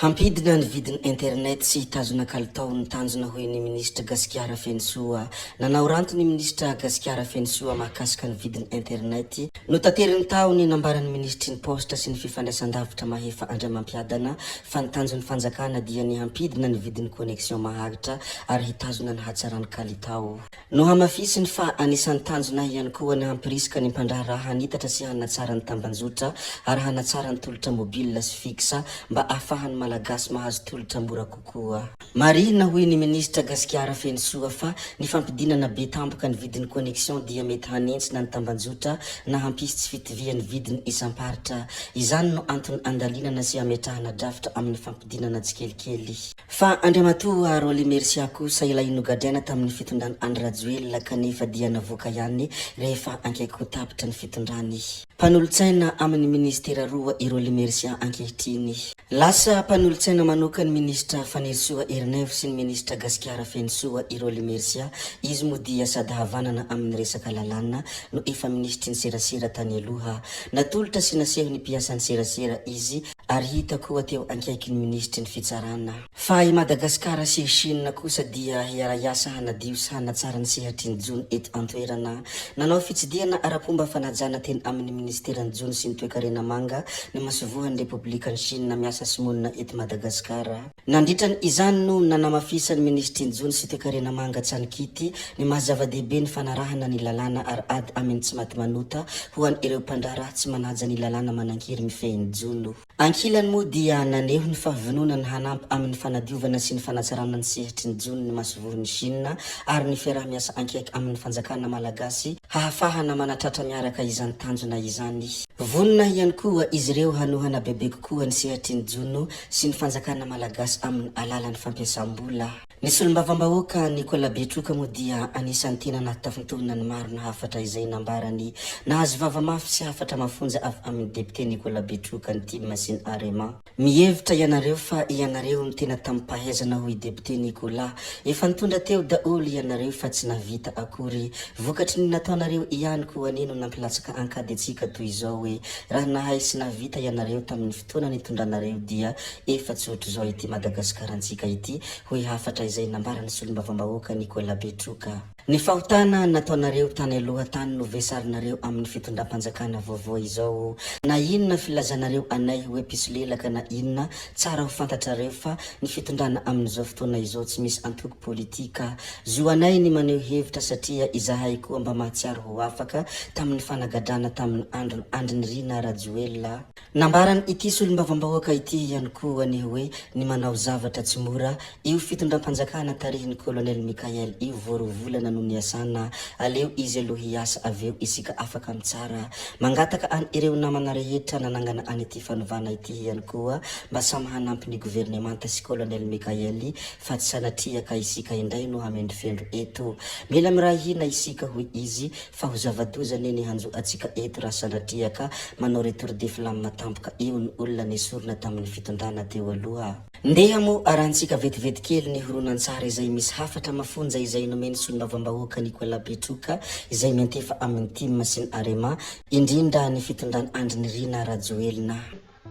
Hampidina ny vidin'ny internet sy hitazona kalitao ny tanjona hoy ny minisitra Gasikara Fenosoa. Nanao ranty ny minisitra Gasikara Fenosoa mahakasika ny vidin'ny internet. Notateriny tao ny nambaran'ny minisitry ny paositra sy ny fifandraisandavitra Mahefa Andriamampiadana fa ny tanjon'ny fanjakana dia ny hampidina ny vidin'ny connexion maharitra ary hitazona ny hatsaran'ny kalitao. Nohamafisiny fa anisan'ny tanjona ihany koa ny hampirisika ny mpandraharaha hanitatra sy hanatsara ny tambanjotra ary hanatsara ny tolotra mobile sy fixe mba ahafahan'ny Malagasy mahazo tolotra mora kokoa. Marihina hoy ny minisitra Gasikara Fenosoa fa ny fampidinana be tampoka ny vidin'ny connexion dia mety hanentsina ny tambanjotra na hampisy tsy fitovian'ny vidiny isam-paritra. Izany no antony andalinana sy ametrahana drafitra amin'ny fampidinana tsikelikely. Fa Andriamatoa Rolly Mercia kosa ilay nogadraina tamin'ny fitondran'i Andry Rajoelina kanefa dia navoaka ihany rehefa ankaiky ho tapitra ny fitondrany. Mpanolotsaina amin'ny minisitera roa i Rolly Mercia ankehitriny. Lasa mpanolotsaina manokan'ny minisitra Fanirisoa Ernaivo sy ny minisitra Gasikara Fenosoa i Rolly Mercia, izy moa dia sady havanana amin'ny resaka lalàna no efa minisitry ny serasera tany aloha. Natolotra sy naseho ny mpiasan'ny serasera izy ary hita koa teo ankaikin'ny minisitry ny fitsarana. Fa i Madagasikara sy i Chine kosa dia hiara-hiasa hanadio sy hanatsara ny sehatry ny jono eto an-toerana. Nanao fitsidihana ara-pomba fanajana teny amin'ny minisiteran'ny jono sy ny toekarena manga ny masoivohon'ny Repoblikan'i Chine miasa sy monina eto Madagasikara. Nandritra izany no nanamafisan'ny minisitry ny jono sy toekarena manga Tsanikity ny maha zava-dehibe ny fanarahana ny lalàna ary ady amin'ny tsimatimanota ho an'ireo mpandraharaha tsy manaja ny lalàna manan-kery mifehy ny jono. Ankilany moa dia naneho ny fahavononany hanampy amin'ny fanadiovana sy ny fanatsarana ny sehatry ny jono ny masoivohon'i Chine ary ny fiaraha-miasa ankaiky amin'ny fanjakana malagasy hahafahana manatratra miaraka izany tanjona izany. Vonona ihany koa izy ireo hanohana bebe kokoa ny sehatry ny jono sy ny fanjakana malagasy amin'ny alalan'ny fampiasam-bola. Ny solombavambahoaka Nicolas Betroka moa dia anisan'ny tena nahatafintohina ny maro ny hafatra izay nambarany. Nahazo vava mafy sy hafatra mafonja avy amin'ny député Nicolas Betroka ny tim sy ny Arema. Mihevitra ianareo fa ianareo no tena tamim-pahaizana hoy député Nicolas. Efa nitondra teo daholo ianareo fa tsy nahavita akory. Vokatry ny nataonareo ihany koa anie no nampilatsaka ankady antsika toy izao e. Raha nahay sy nahavita ianareo tamin'ny fotoana nitondranareo dia efa tsy ohatr'izao ity Madagasikarantsika ity, hoy hafatra izay nambaran'ny solombavambahoaka Nicolas Betroka. Ny fahotana nataonareo tany aloha tany no vesarinareo amin'ny fitondram-panjakana vaovao izao. Na inona filazanareo anay hoe mpisolelaka na inona, tsara ho fantatrareo fa ny fitondrana amin'izao fotoana izao tsy misy antoko politika. Zo anay ny maneho hevitra satria izahay koa mba mahatsiaro ho afaka tamin'ny fanagadrana tamin'ny andron'i Andry Nirina Rajoelina. Nambaran' ity solombavambahoaka ity ihany koa ny hoe ny manao zavatra tsy mora, io fitondram-panjakana tarihin'ny Colonel Mickael io vao roa volana no niasana, aleo izy aloha hiasa avy eo isika afaka mitsara. Mangataka an ireo namana rehetra nanangana an ity fanovana ity ihany koa mba samy hanampy ny governemanta sy Colonel Mickael fa tsy sanatria ka isika indray no hamendrofendro eto. Mila miray hina isika hoy izy Fa ho zava-doza anie ny hanjo antsika eto raha sanatria ka manao retour de flamme tampoka eo ny olona nesorina tamin'ny fitondrana teo aloha. Ndeha moa arahantsika vetivety kely ny horonantsary izay misy hafatra mafonja izay nomen'ny solombavambahoaka Nicolas Betroka izay miantefa amin'ny tim sy ny Arema, indrindra ny fitondran'i Andry Nirina Rajoelina.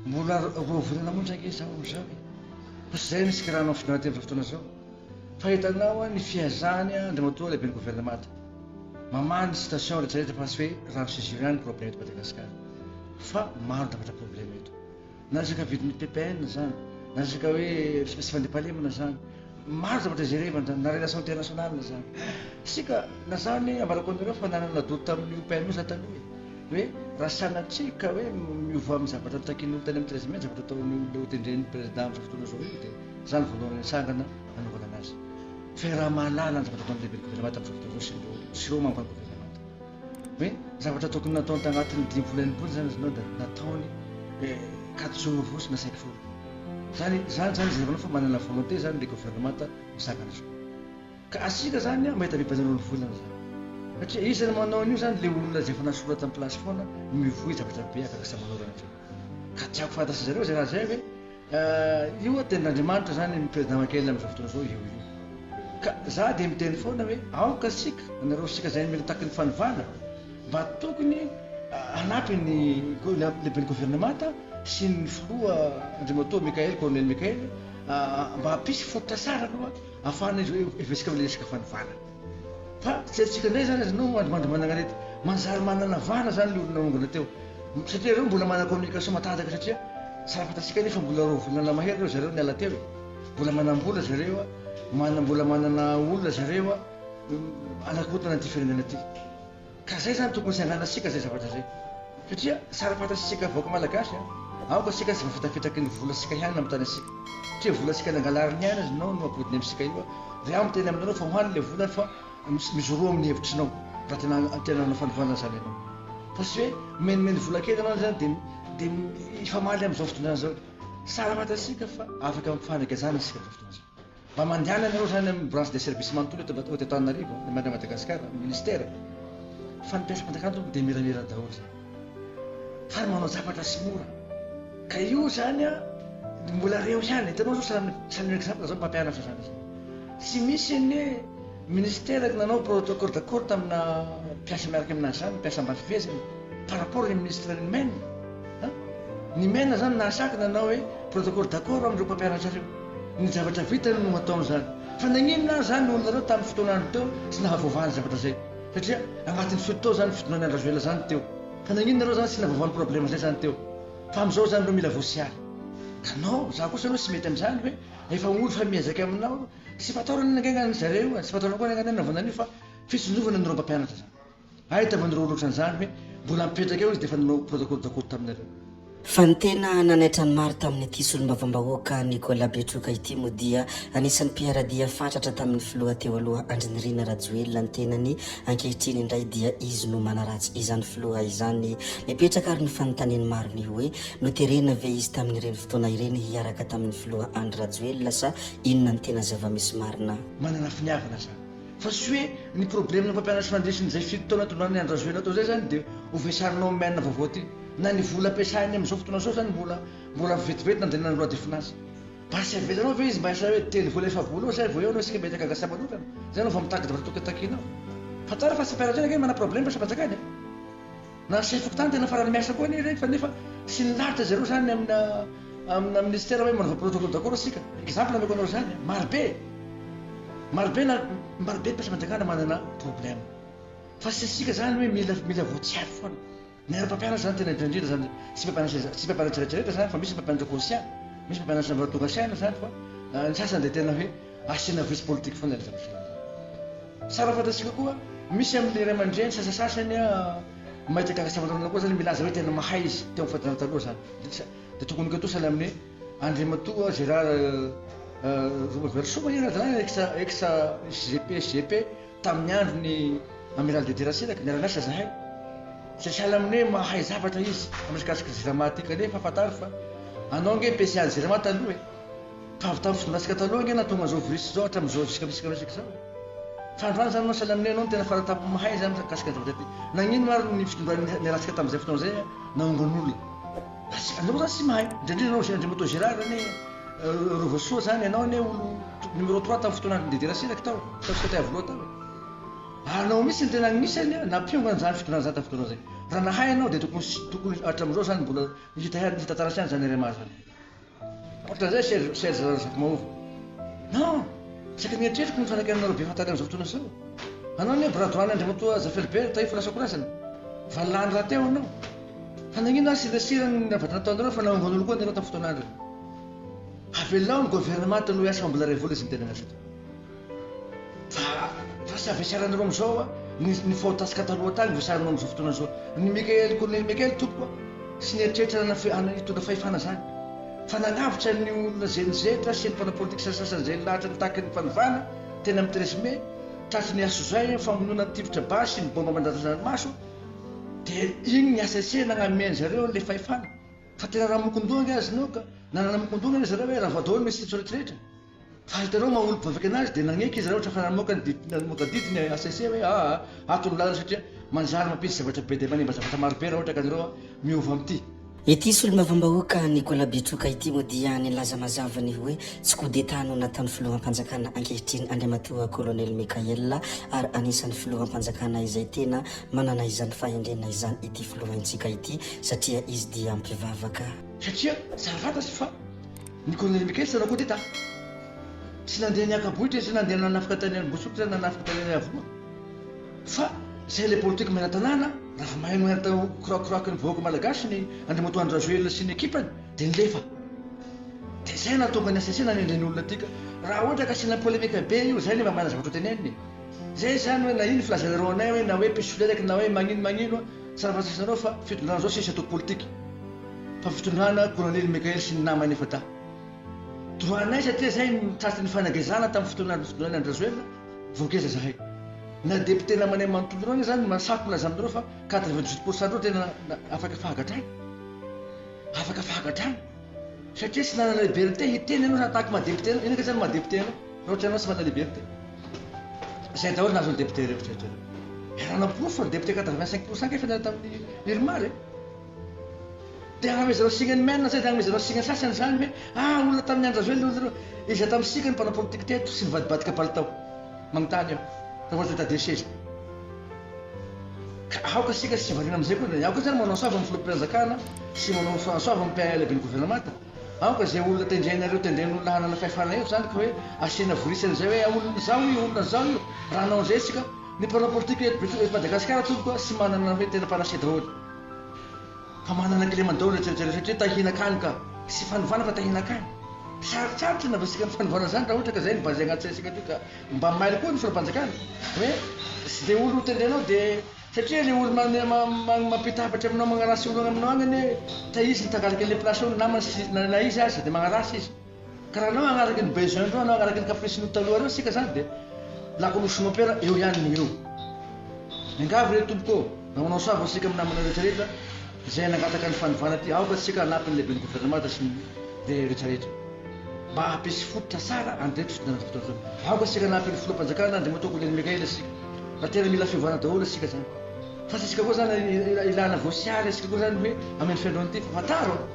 Mbola roa volana monja ange izaho amin'izao e! Fa tsy izay ny sikiranao fitondrana aty amin'izao fotoana izao. Fa hitanao an ny fihazany an Andriamatoa lehiben'ny governemanta. Mamaha ny situation rehetra rehetra fa tsy hoe rano sy jiro ihany ny problème eto Madagasikara. Fa maro ny zavatra problème eto. Na resaka vidin'ny ppn izany, na resaka hoe tsy fandriampahalemana izany. Maro zavatra jerevana zany, na relation internationale zany. Isika na zany ambarako anareo fa nanana doute tamin'io PM io za taloha e. Hoe raha sanatria ka hoe miova amin'ny zavatra notakian'ny olona tany amin'ny 13 mai ny zavatra ataon'ny olona hotendren'ny président amin'izao fotoana izao io dia za no voalohany nitsangana nanaovana anazy. Fa raha mahalala ny zavatra ataon'ny lehiben'ny governemanta amin'izao fotoana izao sy ireo sy ireo membre governemanta. Hoe zavatra tokony nataony tagnatin'ny 50 60 zany izy dia nataony quatre jours fotsiny na cinq jours. Zany zany zany jerevanao fa manana volonté zany le gouvernemanta misakana zao. Ka asika zany an mahita bebazanao ny volana zany. Satria isany manao an'io zany le olona zay efa nasoratra am place foana no mivoy zavatra be afaka samy manorana teo. Ka tiako fantatry zareo zay raha zay hoe io an tenin'Andriamanitra zany ny président Michael am'zao fotoana zao io io. Ka za dia miteny foana hoe aoka isika, nareo isika zay mila takin'ny fanovana mba tokony. hanampy ny lehiben'ny governemanta sy ny filoha Andriamatoa Mickaël Colonel Mickaël mba hampisy fototra tsara aloha ahafahana hivesika amin'ilay resaka fanovana. Fa tsy haintsika indray izany izy no mandrimandry manana aretina. Manjary manana vahana izany ilay olona naongana teo. Satria ireo mbola manana communication matanjaka satria tsara fantatsika anie fa mbola roa volana mahery ireo zareo niala teo e. Mbola manam-bola zareo a, manana mbola manana olona zareo a, hanakorontana an'ity firenena ity. Ka zay zany tokony sanganasika zay zavatra zay. Satria tsara fantatsika vahoaka malagasy a, aoka isika tsy voafitafitaky ny volasika ihany no amitany antsika. Satria volasika nangalariny ihany aza nao no ampodiny amintsika io a. Dia aho miteny aminareo fa hoany le vola fa mijoroa amin'ny hevitrinao raha tena tena hanao fanovana zany ianao. Fa tsy hoe omenimeny vola kely ianao zany dia dia hifamaly amin'izao fitondrana izao. Tsara fantatsika fa afaka mifanagejana isika amin'izao fotoana izao. Mba mandehana ianareo zany amin'ny branche de service manontolo eto eto Antananarivo, ny any Madagasikara, ny ministère, fa ny mpiasam-panjakana tompoko dia miramira daholo zany. Fa ny manao zavatra tsy mora. Ka io zany an, mbola reo ihany, hitanao zao sahala sahala exemple zao mpampianatra zany izy. Tsy misy anie ministère nanao protocole d'accord tamina mpiasa miaraka aminazy zany, mpiasa ambany fehezany par rapport ny ministre ny men. Ny men zany nahasaky nanao hoe protocole d'accord amin'ireo mpampianatra ireo. Ny zavatra vitany no ataony zany. Fa nagnino ary zany olona reo tamin'ny fotoan'andro teo tsy nahavoavaha ny zavatra zay? Satria agnatin'ny fito tao zany fitondrana an'i Rajoelina zany teo. Fa nagnino nareo zany tsy nahavoavaha ny problème zay zany teo? Fa amizao zany reo mila voasiary. Ka non, za kosa aloha tsy mety amizany hoe efa olo fa miezaka aminao, tsy fataorana ange ny zareo e, tsy fataorana koa ange ny anaovana an'io fa fitsinjovana an'ireo mpampianatra zany. Hay tavan'ireo olona ohatran'izany hoe mbola mipetraka eo izy dia efa nanao protocole d'accord taminareo. Fa ny tena nanaitra ny maro tamin'ity solombavambahoaka Nicolas Betroka ity moa dia anisan'ny mpiara-dia fatratra tamin'ny filoha teo aloha Andry Nirina Rajoelina ny tenany, ankehitriny indray dia izy no manaratsy izany filoha izany. Mipetraka ary ny fanontanian'ny maro ny hoe noterena ve izy tamin'ireny fotoana ireny hiaraka tamin'ny filoha Andry Rajoelina sa inona ny tena zava-misy marina? Manana finiavana zany. Fa tsy hoe ny problème ny mpampianatra sy nandresy ny zay fito taona tondrany Andry Rajoelina tao zay zany de ho vesarinao amin'ny aina vaovao ty. Na ny vola ampiasainy amin'izao fotoana izao zany mbola mbola vetivety nandehanan'ny loi de finance. Mba tsy avelanao ve izy mba hiasa hoe telo vola efa-bola eo zay vao eo anao isika miezaka gasy manokana. Zay anao vao mitaky zavatra tokony takianao. Fantaro fa tsy mpampianatra ihany ange mana problème fa mpanjakana e. Na ny chef fokontany tena farany miasa koa anie ireny fa nefa tsy nilahatra zareo zany amina amina ministère hoe manaova protocole d'accord isika. Exemple ameko anareo zany, maro be e! Maro be na maro be ny mpiasam-panjakana manana problème. Fa tsy isika zany hoe mila mila voatsiary foana. Ny anareo mpampianatra zany tena indrindra indrindra zany tsy mpampianatra tsy mpampianatra rehetra rehetra zany fa misy mpampianatra conscient, misy mpampianatra mbola tonga saina zany fa ny sasany dia tena hoe asiana vice politique foana ilay zavatra. Tsara fantatsika koa, misy amin'ny ray aman-dreny sasasasany mahita karazam-panorana koa zany milaza hoe tena mahay izy teo amin'ny fahaterahana taloha zany. Dia tokony hokatosana amin'ny Andriamatoa Gérard Romaverosoa moa zany ex ex SGP SGP tamin'ny andron'ny Amiral Didier Ratsiraka, niara-niasa zahay. Tsy sahala amin'ny hoe mahay zavatra izy amin'ny mikasika Jirama aty kanefa fantaro fa anao ange PCA ny Jirama taloha e. Fa avy tamin'ny fitondrasika taloha ange nahatonga an'izao virus izao hatramin'izao jusqu'à misy resaka izao e. Fa androany izany anao sahala aminay anao no tena faratampony mahay izany mikasika ny zavatra ity. Nagnino ary ny fitondrana niaratsika tamin'izay fotoana izay naongan'olona. Fa tsy anao izany tsy mahay. Indrindra indrindra anao Andriamatoa Gérard anie Rovasoa izany ianao anie olo numéro trois tamin'ny fotoanandron'i Didier Ratsiraka tao, tao Cité Iavoloha tao e. Ary anao mihitsy no tena agnisany nampiongana izany fitondrana izany tamin'ny fotoana izay. Raha nahay ianao dia tokony tokony hatramin'izao izany mbola hita ihany hita taratsy ihany izany RMA izany. Ohatran'izay Serge Serge Razafimaova. Non! Saika ny eritreritro no fanakiananareo be fahatany amin'izao fotoana izao. Anao anie bras droit-n'i Andriamatoa Zafy Albert Taifo lasa korazana. Valany rahateo anao. Fa nagnino ary sirasira ny zavatra nataonareo fa naongan'olo koa nareo tamin'ny fotoan'androny. Avelao ny gouvernement aloha hiasa fa mbola iray vola izy miteny anazy eto. Fa fa tsy avesaranareo amizao a, ny ny fahotantsika taloha tany vesaranao amizao fotoana zao. Ny Mikael colonel Mikael tompoko a, tsy nieritreritra hanana fe hana hitondra fahefana zany. Fa nagnavotra ny olona zay nizetra sy ny mpanao politique sasasany zay nilahatra nitaky ny fanovana teny amin'ny 13 mai, tratry ny asozay, famonoana tifitra basy sy ny bomba mandatsa-dranomaso, dia igny ny HCC nagname an'zareo an'le fahefana. Fa tena ramokondoha ange azy nao ka, nanana mokondoha anie zareo hoe ravao daholo ny institution rehetrarehetra. Fa hitanao maha olom-pivavaka anazy dia nagneky izy raha ohatra fa namoaka ny didy namoaka didy ny HCC hoe aa ato ny lalana satria manjary mampisy zavatra be dia manimba zavatra maro be raha ohatra ka nareo miova amin'ity. Ity solombavambahoaka Nicolas Betroka ity moa dia nilaza mazava ny hoe tsy coup d'Etat no nataon'ny filoham-panjakana ankehitriny Andriamatoa Colonel Mickaël ary anisan'ny filoham-panjakana izay tena manana izany fahendrena izany ity filohantsika ity satria izy dia mpivavaka. Satria tsara fantatry fa ny Colonel Mickaël tsy nanao coup d'Etat. Tsy nandeha niaka-bohitra izy, tsy nandeha nanafika tany Ambositra na nanafika tany Iavoloha. Fa zay le politique mena tanàna, raha vao maheno hoe atao koroakoroaky ny vahoaka malagasy ny Andriamatoa Andry Rajoelina sy ny ekipany dia nilefa. Dia zay nahatonga ny HCC nanendry ny olona aty ka. Raha ohatra ka asiana polémique be io, zay nefa manana zavatra ho tenenina e. Zay zany hoe na ino filazanareo anay hoe na hoe mpisolelaka na hoe magnino magnino a, tsara fantatrareo fa fitondrana zao tsisy atao politique fa fitondrana colonel Mickaël sy ny namany efa-dahy. Droit-nay satria zay tratry ny fanagezana tamin'ny fotoana fitondrana Andry Rajoelina. Voakeza zahay. Na député namanay manontolo ireo anie zany mahasahy milaza aminareo fa 98 pour cent ndreo tena afaka fahagadrana. Afaka fahagadrana. Satria tsy nanana liberté hiteny ianao raha tahaka maha député anao. Inona kay zany maha député anao raha ohatra ianao tsy manana liberté. Zay daholo nahazo ny député ireo rehetra ireo. Efa nanaporofo fa ny député 85 pour cent kay efa niala tamin'ny IRMAR e. Dia hanomezanao signe ny men zay, dia hanomezanao signe sasany zany hoe ah olona tamin'ny Andry Rajoelina olona ireo. Iza tamintsika no mpanao politique teto sy nivadibadika palitao? Manontany aho. Raha ohatra hitady seza. Ka aoka isika tsy variana amin'izay koa. Aoka zany manao soava amin'ny filoham-panjakana sy manao soava amin'ny PAL lehiben'ny governemanta. Aoka izay olona tendrenareo tendren'olona hanana fahefana eto zany ka hoe asiana vorisany izay hoe olona izao io, olona izao io. Raha hanao an'izay isika, ny mpanao politique eto eto Madagasikara tompoko tsy manana hoe tena mpanao daholo. Fa manana kilema daholo ry tsirairay satria tahiana-kany ka. Tsy fanovana fa tahiana-kany. Sarotsarotra ny navesika ny fanovana zany raha ohatra ka zay ny base agnaty saintsika aty ka mba mailo koa ny filoham-panjakana hoe tsy de olo hotendrenao de satria le olo mampita hafatra aminao magnarasy olo agny aminao agny anie ta izy nitangalaky anle place eo ny namany sy na izy aza de magnarasy izy. Ka raha anao agnaraka ny besoin ndreo anao agnaraka ny caprice ny taloha reo sika zany de lakolosy mopera eo ihany no eo. Miangavy re tompoko ô, raha manao sava sika amin'ny namana rehetra rehetra izay nangataka ny fanovana aty aoka tsika hanampy ny lehiben'ny governemanta sy ny rehetra rehetra mba hampisy fototra tsara an'ireto fitondrana fototra ireo. Aoka sika hanampy ny filoham-panjakana Andriamatoa Colonel Mickaël isika fa tena mila fiovana daholo isika zany. Fa tsy isika koa zany ilana voasiary isika koa zany hoe ameno fiandroany ity fa fantaro a!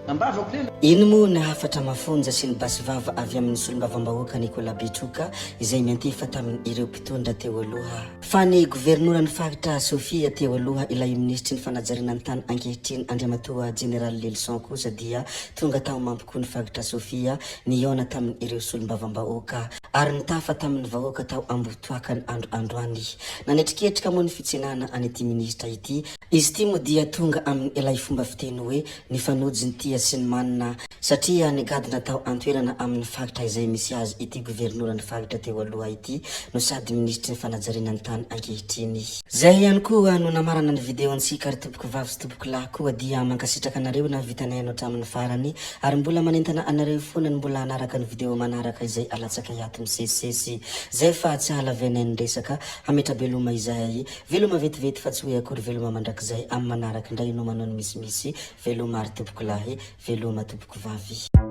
Ambavako lela. Ino moa ny hafatra mafonja sy ny basy vava avy amin'ny solombavambahoaka Nicolas Betroka izay miantefa tamin'ireo mpitondra teo aloha? Fa ny governoran'ny faritra Sofia teo aloha ilay minisitry ny fanajariana ny tany ankehitriny Andriamatoa Jeneraly Lelison kosa dia tonga tao Mampikony faritra Sofia nihaona tamin'ireo solombavambahoaka ary nitafa tamin'ny vahoaka tao Ambohitoakany andro androany. Nanetriketrika moa ny fitsenana an'ity minisitra ity Izy ity moa dia tonga amin' ilay fomba fiteny hoe ny fanojo ny tia sy ny manina satria nigadona tao an-toerana amin' ny faritra izay misy azy ity governoran'ny faritra teo aloha ity no sady minisitry ny fanajariana ny tany ankehitriny. Zay ihany koa no namarana ny video-ntsika ry tompoko vavy sy tompoko lahy koa dia mankasitraka anareo nahavita nihaino hatramin'ny farany ary mbola manentana anareo foana ny mbola hanaraka ny video manaraka izay alatsakay ato misesisesy zay fa tsy hahalavenay ny resaka hametra-beloma izahay Veloma vetivety fa tsy hoe akory veloma mandrakizay amin'ny manaraka indray no manao ny misimisy veloma ary tompokolahy veloma tompokovavy.